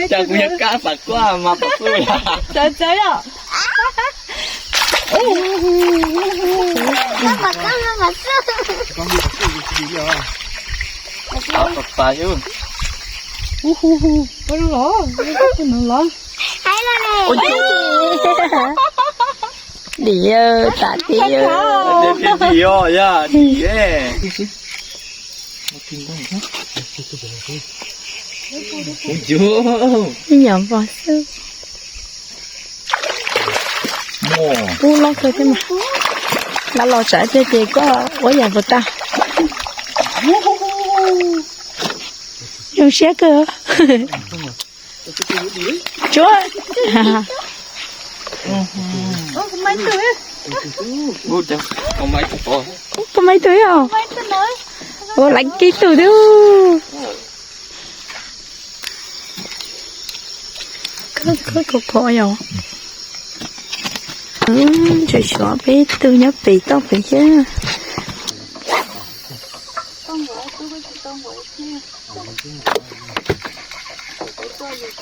Cas kuv yog kab pas kuaj mas pas kuaj. Txawv txawv yom. Pas pas yom. Hu hu hu, pab los, pab los. Dim, tam dim. Dim os, yog dim. Ib nyuag npog xwb. Ub, loj kawg thiab mas. Laj los tsam tiag ces koj ua yam puas tag. Zoo siab kawg. Tsuab. Koj maib tug yom? Ua laiv kib tug twb. Khawb khawb khov khov yom. Tseem tshuav peb tug nyob pem toj pem thiab.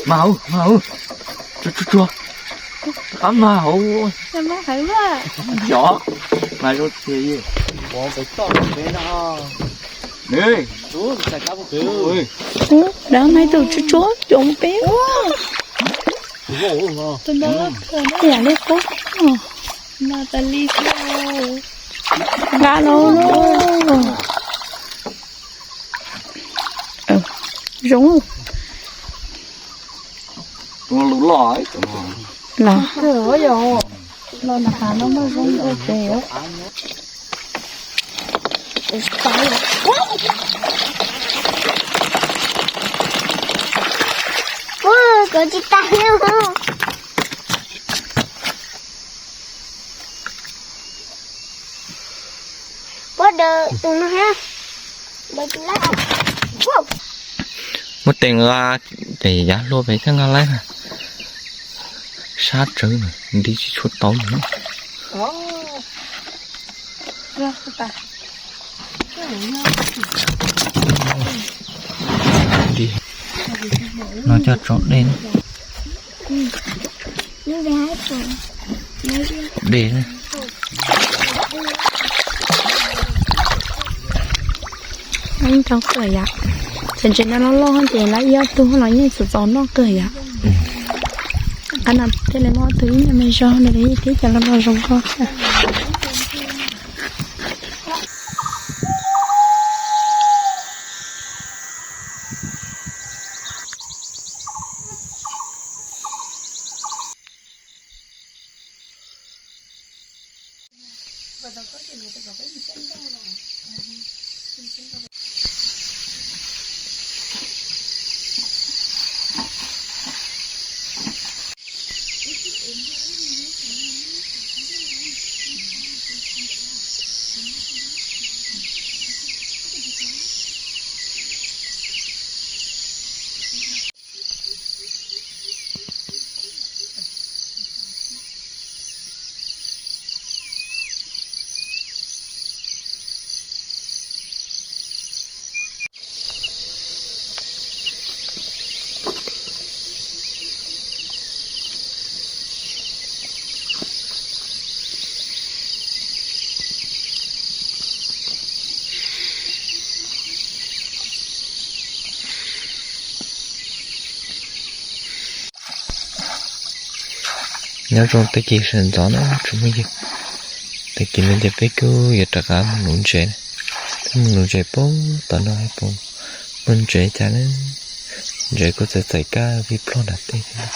Mas hauv, mas hauv. Tsuag tsuag tsuag. Qab mas hauv. Yog mas zoo tiag. Dab mas tus tsuag tsuag coob peb. Yam li qub. Nqa los. Zoo. Los. Los nram hav no mas zoo ua ke. Ua, kov tsis tas li. Puab daws tus no thiab. Daws tus lab. Muab tes nqa, ces yav hlua pem thiaj nqa laib na. Sab tsawv, nti tsis tshua tau li. No coj tso dej na. Dej na. Ib nroo kawg yom. Ces ntses no loj loj ces lawv ib ob tug los yeej txaus txaus noj kawg yom. Qhov no thiaj li muaj ob tug ib nyuag me zog no li thiab, cov no los zoo nkauj thiab. Nyob zoo tag kis sawv ntxov na tsoom phooj ywg. Tag kis no ces peb kuj yuav rov qab mus nuv ntses. Peb mus nuv ntses puag tom no, puag ntses cas na. Ntses kuj txais txais kab vij plog nram tej thiab.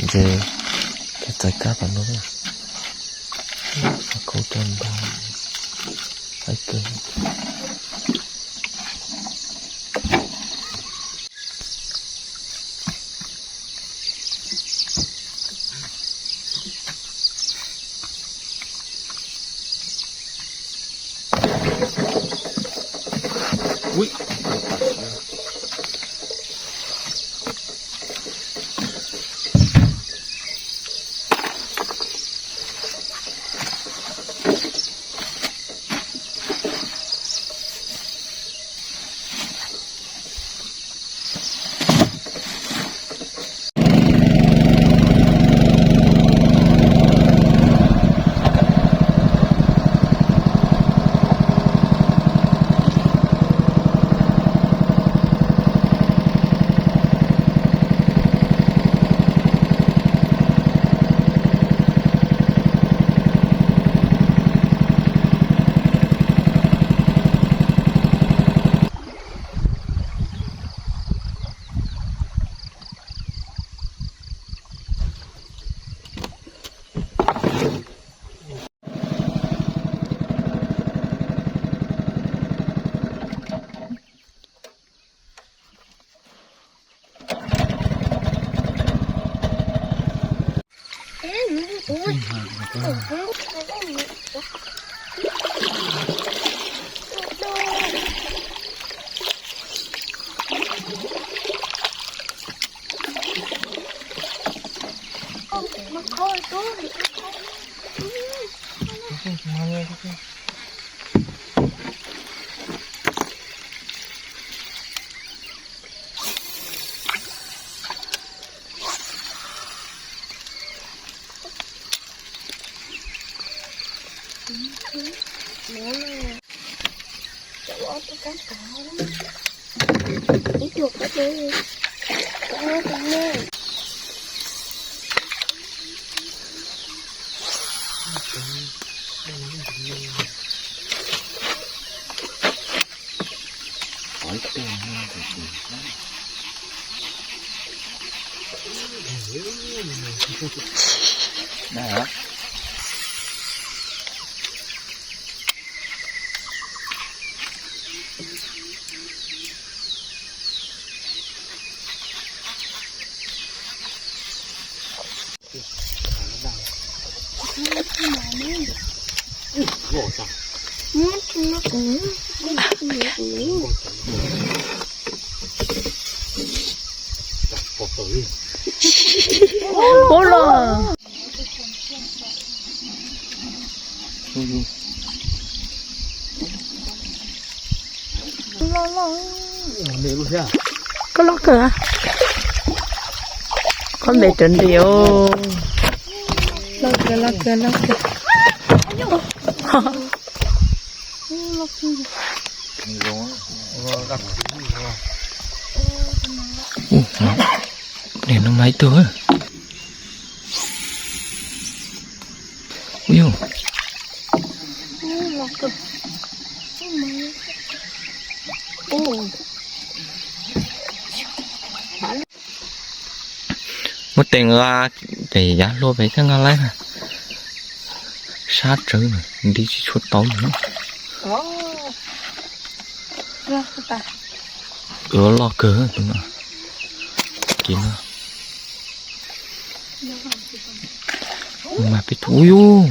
Ntses txais kab tom no, khaub coj nta, qaib kawg. Ua los. Koj loj kawg. Koj npe cov nti os. Loj kawg, loj kawg, loj kawg. Nim no mas ib tug. Ui yog. Muab tes nqa ces yav hlua pem thiaj nqa laib. Sab tsawv, nti tsis tshua tau li. Loj kawg tus no. Kiv no. Mas peb tus ub yus.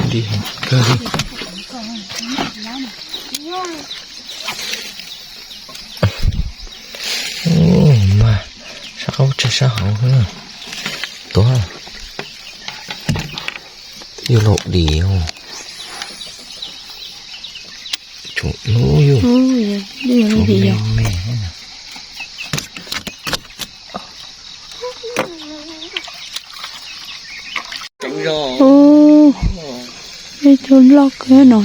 Nti heev kawg li. Mas sab qab tseg sab hauv xwb. Tuag. Yus laus dim. Tsum hnub yus. Tsum me me. Ib tug loj kawg no,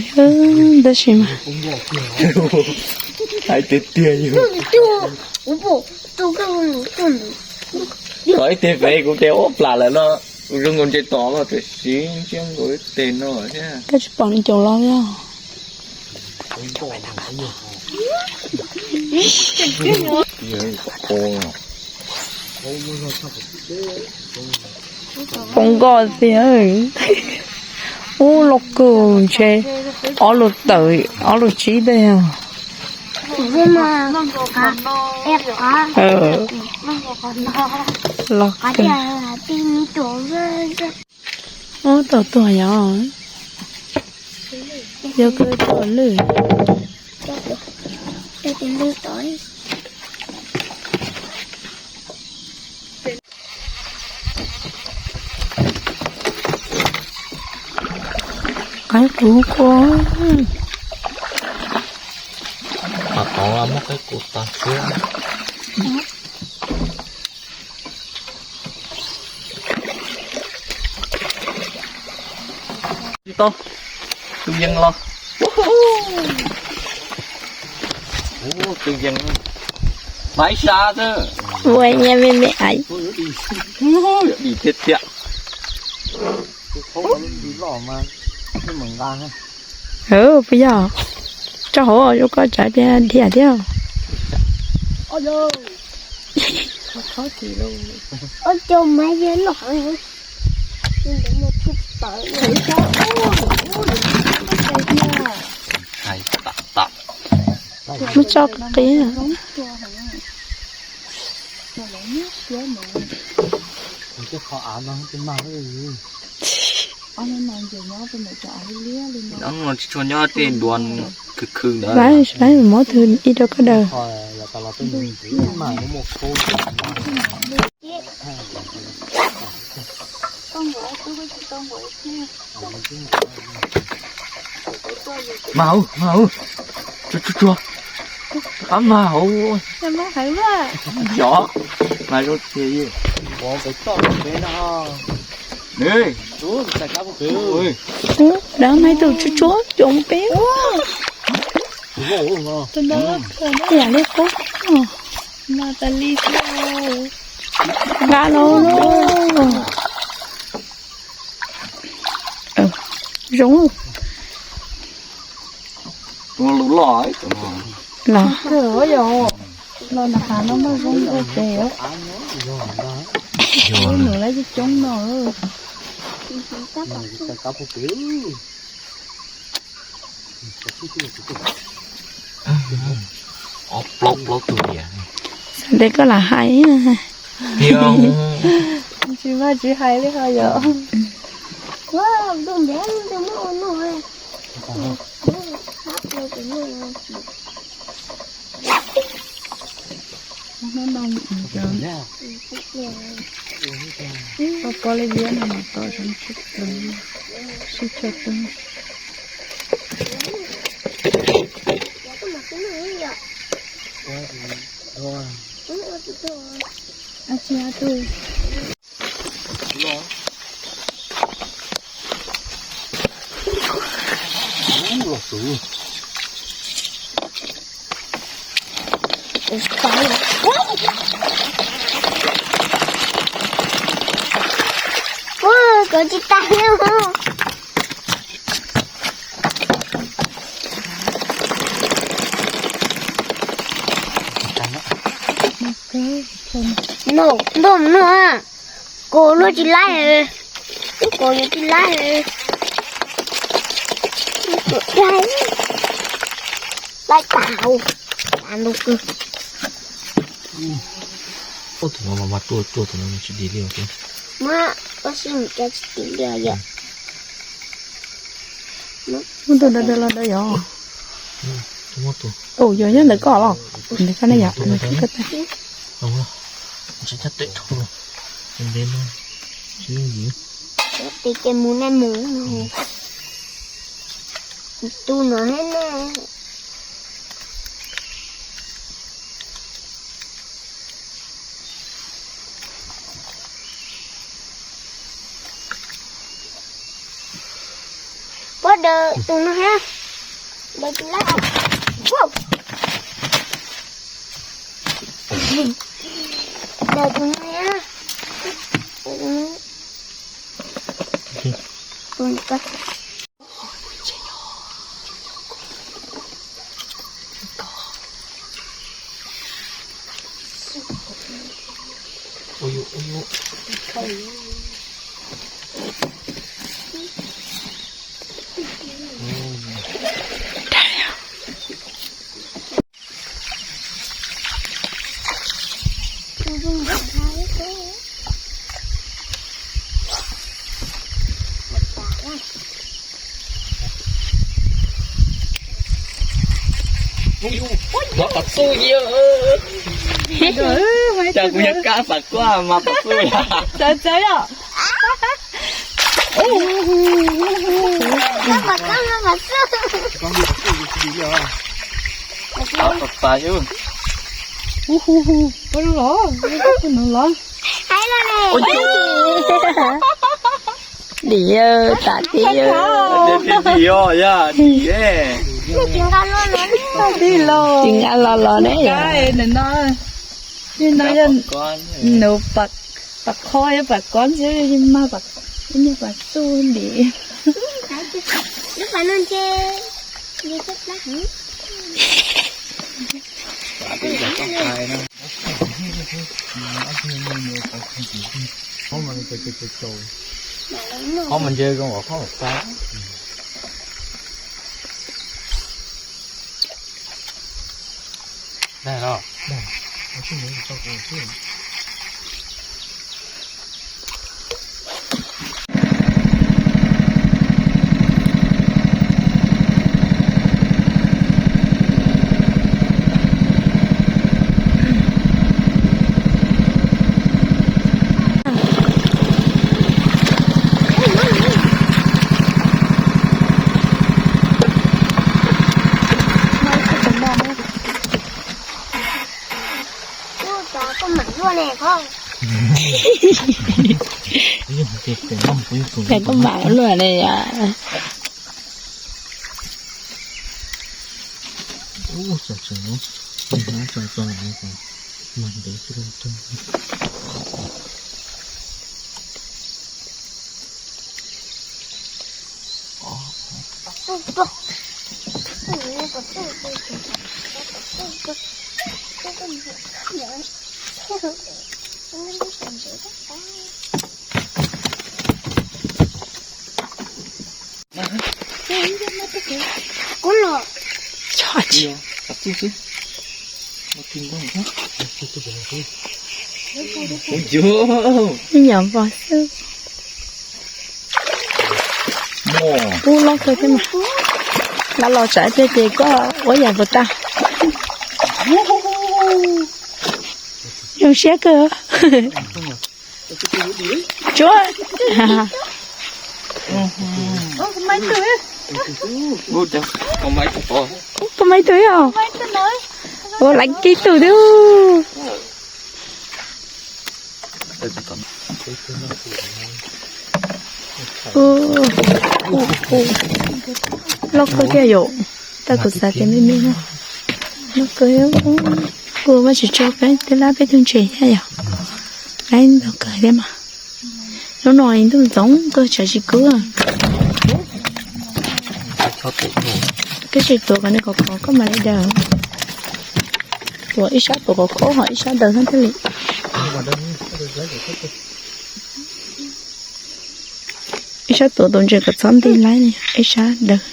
tab sis mas hais tiag tiag yus. Ib teg pem kuv tes ua plam lawm no, kuv zoo nkaus ntses tod los tiam sis ntsiab nkaus ib teg no thiab. Koj tsis pom nws caum los thiab. Poob nkoj tiag. Ub, loj kawg ntshe ob lus tawm ob lus tsib tej. Loj kawg. Ub, tau tuag yom. Yog kawg tuag lwj. Qaib qus kua. Qhov muab qaib qus tag siab. Tsis tau. Tus yees los. Tus yees. Maib sab xwb. Ua nyiaj me me aiv. Yuav dim tiag tiag. Puas yog? Tso hauv zoo koj tsam tias dhia thiab. Muab tso qis. Tsis tshua nyob tej duav khwv khwv ntawd. Laib, laib muab tus ib rau koj daws. Mas hauv, mas hauv. Tsuag tsuag tsuag. Qab mas hauv. Cov mas zoo tiag. Dab mas tus tsuag tsuag coob peb. Tiam li qub. Nqa los. Zoo. Los los nram hav no mas zoo nkauj pem. Ib nus lawv coob coob no. Ob plaub plaub tug tiag. Xav tias koj lam hais. Tsis mas tsis hais li ho yom. Koj pob liab liab no mas tom zoo sib tw, sib tshua tw. Ua, kov tsis tas li. No, no, no. Kov luaj tsis laib, ib kov yuav tsis laib. Laib tas, tas ntau kawg. Tus no mas tuaj tuaj tus no tsis dim li. Mas ua si mus cov tsis dim li yom. Muab tus dawb dawb los dawb yom. Tus yog nyob ntawm koj los? Ntawm koj ne yom, ntawm koj tes. Tsis caj tes tho, ntev no, tsis yooj yim. Tes ces mus ne mus. Tu no thiab ne. Puab daws tus no thiab. Daws tsis laib. Daws tus no thiab. Mov pas txuj yog. Cas kuv yog kab pas kuaj mas pas txuj yog. Txawv txawv yom. Pas pas yom. Ua los, ua los. Dim, tam dim. Tsis nqa los los ne. Nim no yog nws pas qho yog pas kob ntxiv, mas pas txuj dim. Qhov mas ntse zoo, qhov mas xa. Dag los. Dag. Pem koj mam luaj ne yom. Ib nyuam npog xwb. Ub, loj kawg thiab mas. Loj los tsam tiag ces koj ua yam puas tag. Zoo siab kawg. Tsuav. Koj muaj ib tug os. Ua laiv kib tug thiab. Loj kawg thiab yom. Tau kuv xav tias me me no. Loj kawg. Kuv vaj tsis tso peb twb lab peb tug ntses thiab yom. Lab ntau kawg thiab mas. Hnub no ntuj ntxoov kawg tsam tsis kub. Koj sim tuav kom nws khov khov koj mam li daws. Tuav ib sab tuav khov khov ho ib sab daws thiaj li. Ib sab tuav tus ntses kom txhob nti laib, ib sab daws.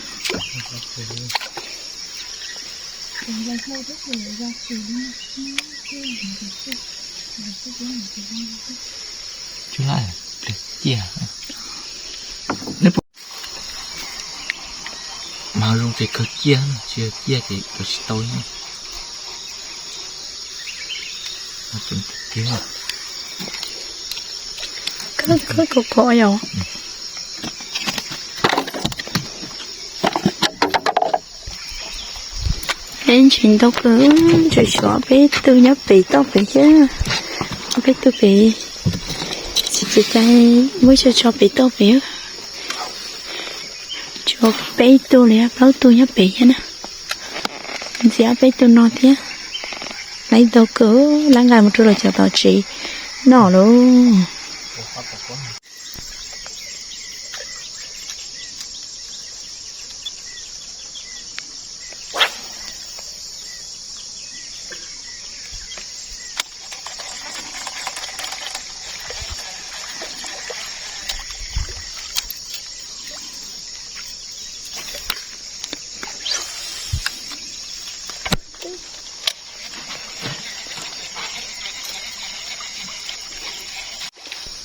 Mas zoo ces kawg ciaj, tsis yog ciaj ces kawg tsis tau. Khawb khawb khov khov yom. Peb ntses ntau kawg, tseem tshuav peb tug nyob pem toj pem thiab. Peb tug pem, tsis ces cai muab tso tso pem toj pem. Tshuav peb tug li, plaub tug nyob pem thiab na. Ntxiv ob peb tug no thiab. Laiv ntau kawg, laiv nqa mus rau lawv cov tom tsev noj lauj.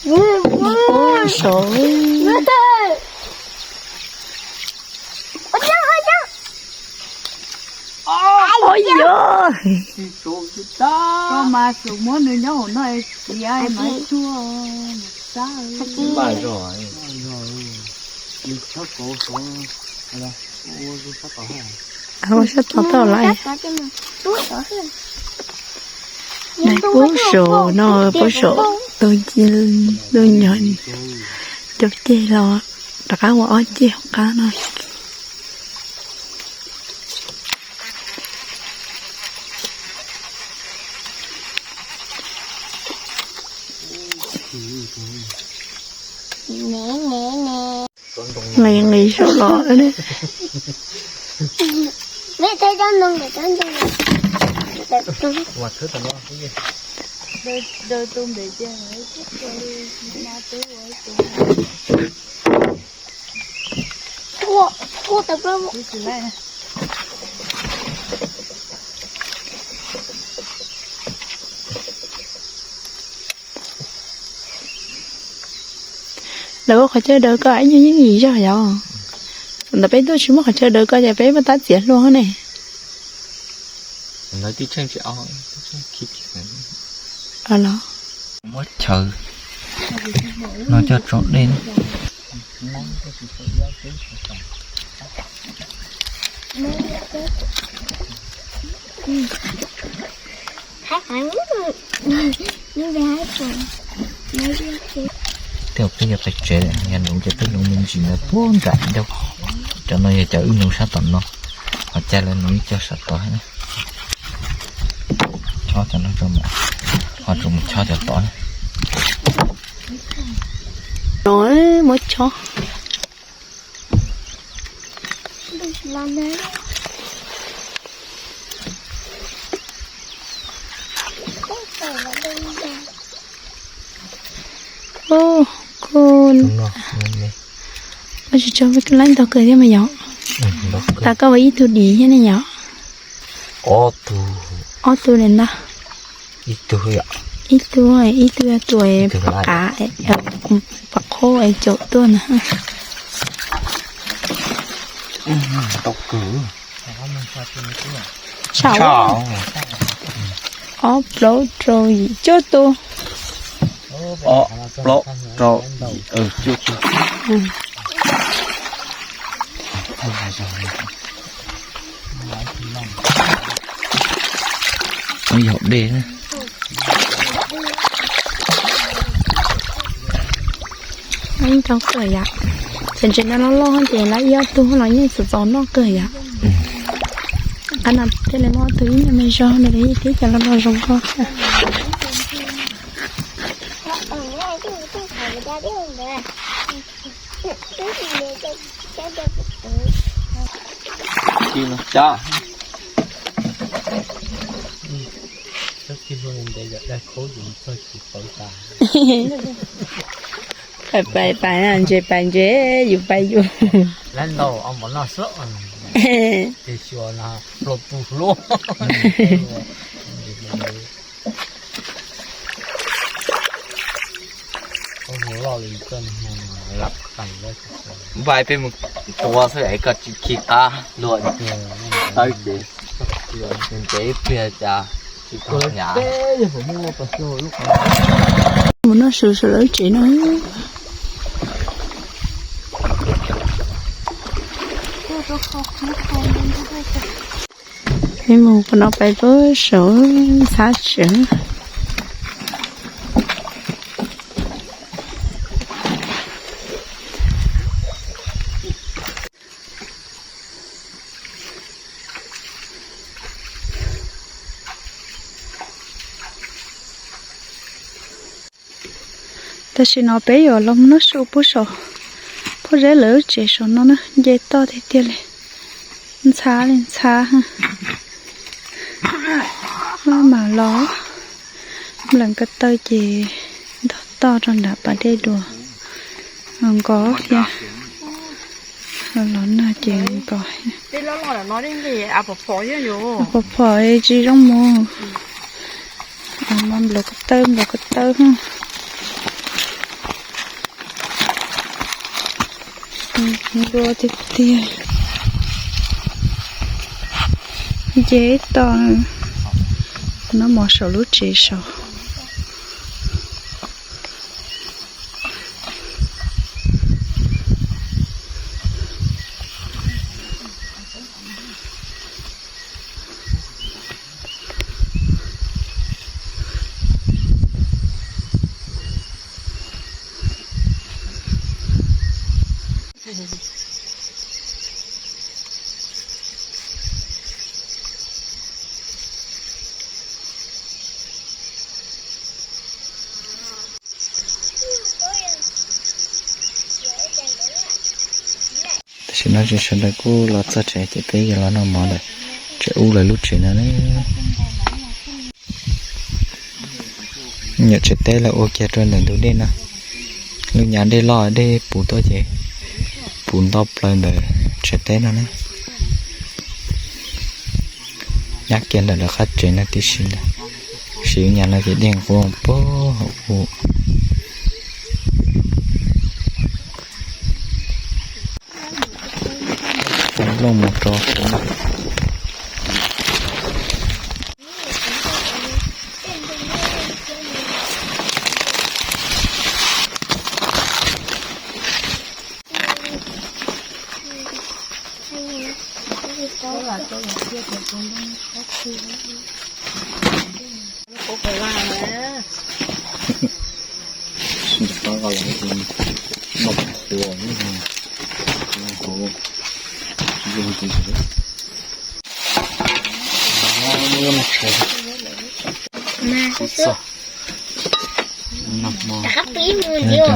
Ua saud. Ua yog. Koj mas xum muab nws nyob hauv no es tiav mas tsuag. Ua sab tod tau lawm. Nais puab saum no, puab saum tus, tus nyuam cov ceg los rov qab ua ob ceg hauv qab no. Nqis nqis saum los. Lawv ua qhov chaw daws koj ib nyuag yeej yim zog yom. Ntawm peb tuaj tsis muaj qhov chaw daws koj ces peb muaj tab txiav hlua ne. Muab chaw no coj tso dej. Tej zaum peb yuav pais tsev, yog nuv ces peb nuv me ntsis ntawd puag nram ncauj. Cov no yog cov wb nuv sab tom no, ho caij lawv nuv ib co sab tod. Chob cov no, ho tsuas mus chob cov tod. No muab chob. Kuv tsis tso, laib ntau kawg thiab mas yom. Tas koj ua ib tug dim thiab ne yom. Ob tug li ntag. Ib tug, ib tug, ib tug tuaj pom qav, pom qhob es caum tuaj ntag. Tau kawg. Saum, ob plaub rau yim cuaj tus. Ob plaub rau yim cuaj tus. Yog dej na. Ib ntau kawg yom. Ces ntses no loj loj ces lawv ib ob tug los yeej txom txom noj kawg yom. Qab no thiaj li muaj ob tug ib nyuag me zog no, yeej tib cov loj loj zoo nkauj thiab. Pais pais, ntses pais ntses, yus pais yus. Npais peb mus tua xwb es koj tsis khi qab luaj tawb ces ntev ib pliag cas tsis tau hnyav. Mus noj su saum lawv tsev no. Peb mus qhov no pais puag saum ntxhab tsev. Tam sim no peb yuav los mus noj su puag saum, puag zeb lawv lub tsev saum no na, nce toj tiag tiag li, ntxhab li ntxhab. Maj mam los, nplees ko taw ces ntog toj rau nram pas dej dua, nkos thiab. Los nag ces nkos. Phom phom tsis zoo mus. Mas nplees ko taw, nplees ko taw. Dua tiag tiag. Nce toj no mov saum lub tsev saud. Tam sim no sawv daws kuj los txog tsev ces peb yuav los noj mov ntawm tsev ub lawv lub tsev no na. Nyuam tsev teb lawv ua kiag rau ntawm ntug dej no. Lub nyav dej loj dej puv tuaj ces puv nto plaws ntawm tsev teb no na. Nyab kiag ntawm lawv qab tsev no tib si ntag. Siv nyas no ces dej nqua puag hauv u. Nplooj mus rau Cov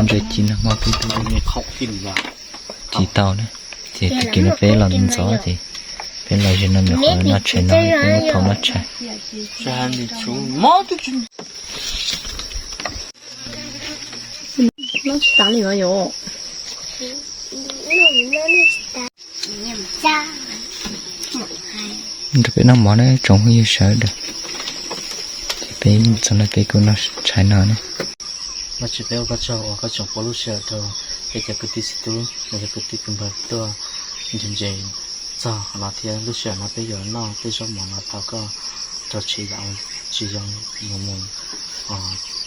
ntses ci no hmo peb twb ci tau na, ces tag kis no peb los ntxov ces peb los ze no nws qhov noj tshais no peb muab thau noj tshais. Nrog peb noj mov na tsoom phooj ywg sawv daws. Ces peb txog no peb kuj noj tshais no na. Vajtswv, peb ua koj tsaug uas koj tseem pub lub sij hawm rau peb cov kwv tij txiv tub los yog kwv tij kwv npawg tuaj nrhiav ntses txog qhov no thiab. Lub sij hawm no peb yuav noj tej zaub mov no thov koj rau tshem yam tsis zoo mus mus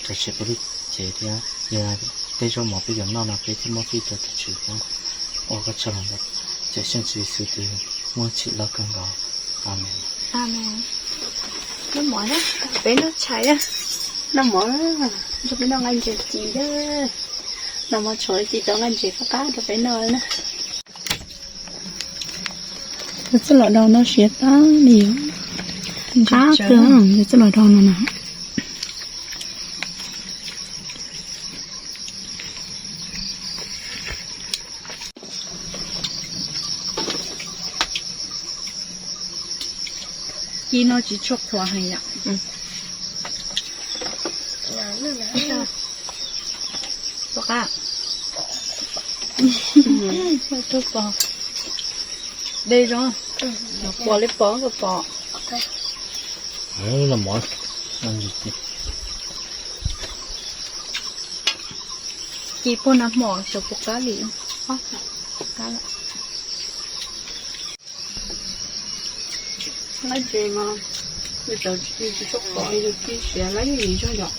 rau tshem peb lub cev thiab. Yog tej zaub mov peb yuav noj no peb thiaj muaj fij rau tus Tswv thiab. Ua koj tsaug los ntawm Cawm Seej Tswv Yexus tus muaj txim loj kawg nkaus. Amees. Noj mov na, peb noj tshais na. Noj mov, nrog peb noj nqaij ntses ci na. Noj mov tshuav ci tau nqaij ntses qab qab rau peb noj na. Yog txoj los do no siav tag li, qab kawg, yog txoj los do no na. Ci no tsis tshua qhuav heev yom. Ua qab. Tub pog, de zoo, pom li pom ko pom. Ci puag nag hmo xyov puas qab li. Qab lawm. Nqaij ntses mas yus txawm tsis tshua pom yus ci siav lawm ib yam li zog yom.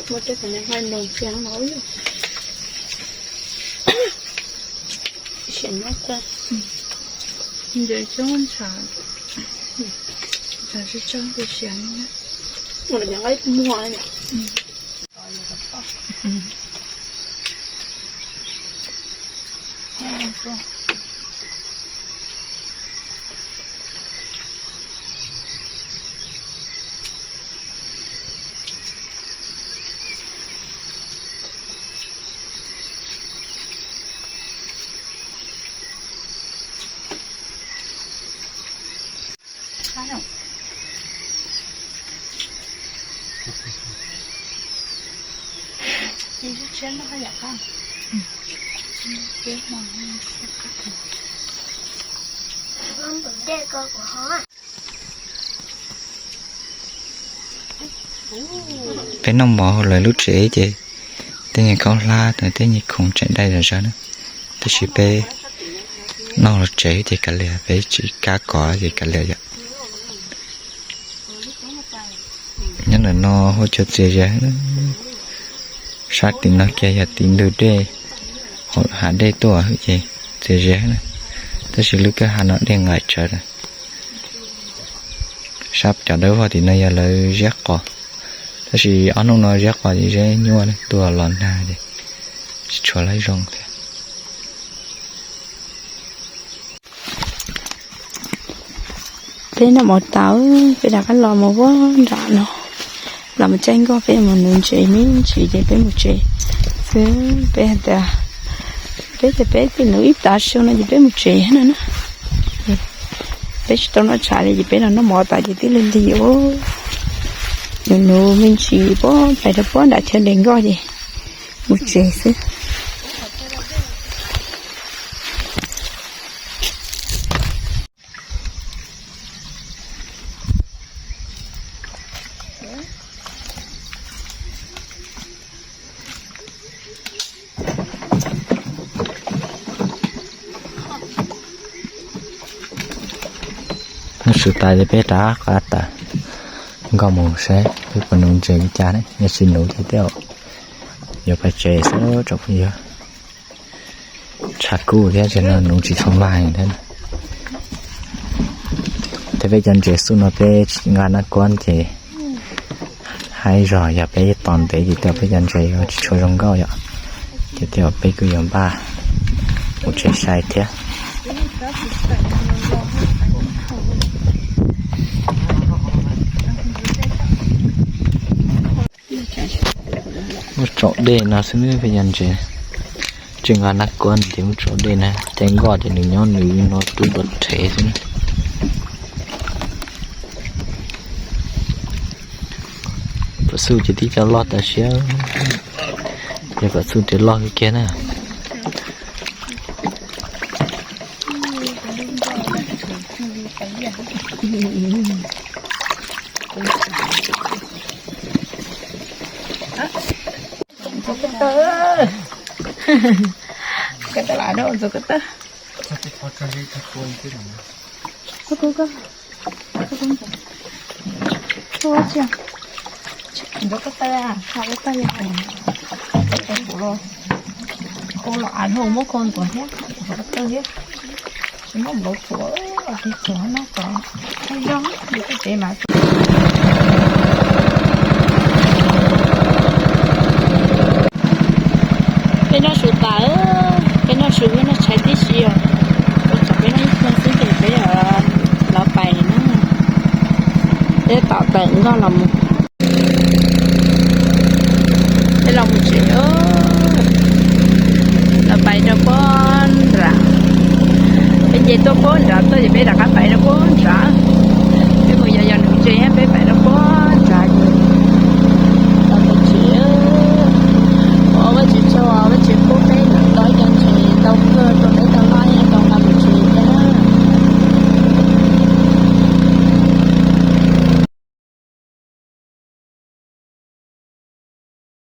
Muaj tej thaum nqaij nploog kiag no. Siav nyob kawg. Ntses coob ntshav, ntshav tsis tshua siav. Ua nqaij muag. Peb noj mov hauv lawv lub tsev ces tej nyuag khaub hlab, tej nyuag khoom tseem dai zom zaws na. Tab sis peb noj los tsev ces kav liam, peb tsis kam kov ces kav liam yom. Nyob ntawm no hu cov txias zes, sab tim no kiag yog tim ntug dej, hav dej tuaj ces txias zes na. Tab sis lub kwj ha no dej nqaim tsawv lawm. Sab cov dawb vog tim no yog lawv ziab qos, tab sis ob hnub no ziab qos ces ziab nyuaj tuaj los nag ces tsis tshua laib zoo thiab. Peb noj mov tau, peb rov qab los mus ua nram no, los mus caij nkoj peb mus nuv ntses me ntsis ces peb mus tsev xwb. Peb hais tias, peb tias peb tej nuv ib tav su no ces peb mus tsev no na. Peb tsis tau noj tshais li ces peb los noj mov tas ces twb lig lig ua nuv nuv me ntsis puag pais rau puag nram chaw de nkoj ces mus tsev xwb. Noj su tas ces peb rov qab tawm nkoj mus saib peb puas nuv ntses li cas ne, yog tsis nuv ces tej zaum yuav pais tsev xwb tsoom phooj ywg. Tshav kub thiab ces no nuv tsis tshua mag thiab. Peb cov ntses xub no peb nqa nab kuab ces haib zog, yog peb tos ntev ces tej zaum peb cov ntses yuav tsis tshua zoo nkauj yom. Ces tej zaum peb kuj yuav npaj mus tsev sai thiab. Muab tsaus dej no xwb peb cov ntses. Tseem nqa nab kuab ces muab tsaus dej na, caij nkoj ces nws nyob nws no tub dov rhev xwb. Pam Xu ces tib co loj tas siab, yog Pam Xu ces loj kawg kiag na. Ntxuav ko taw, ko taw lam rau ntxuav ko taw. Ntxuav ko taw, ko taw, ko taw los av dhau muab ko ntxuav thiab, ntxuav ko taw thiab. Tsis muab nplauv txuav, txuav no kom zoo, tej tev mas. Peb noj su tas, peb noj su noj tshais tib si os. Ua tsam peb noj ib pluag xwb ces peb los pais na. Peb tom tawm nkoj los mus. Peb los mus tsev, los pais rau puag nram. Peb nce tuaj puag nram tuaj ces peb rov qab pais rau puag nram. Peb mus yos yos nws ntses, peb pais rau puag nram.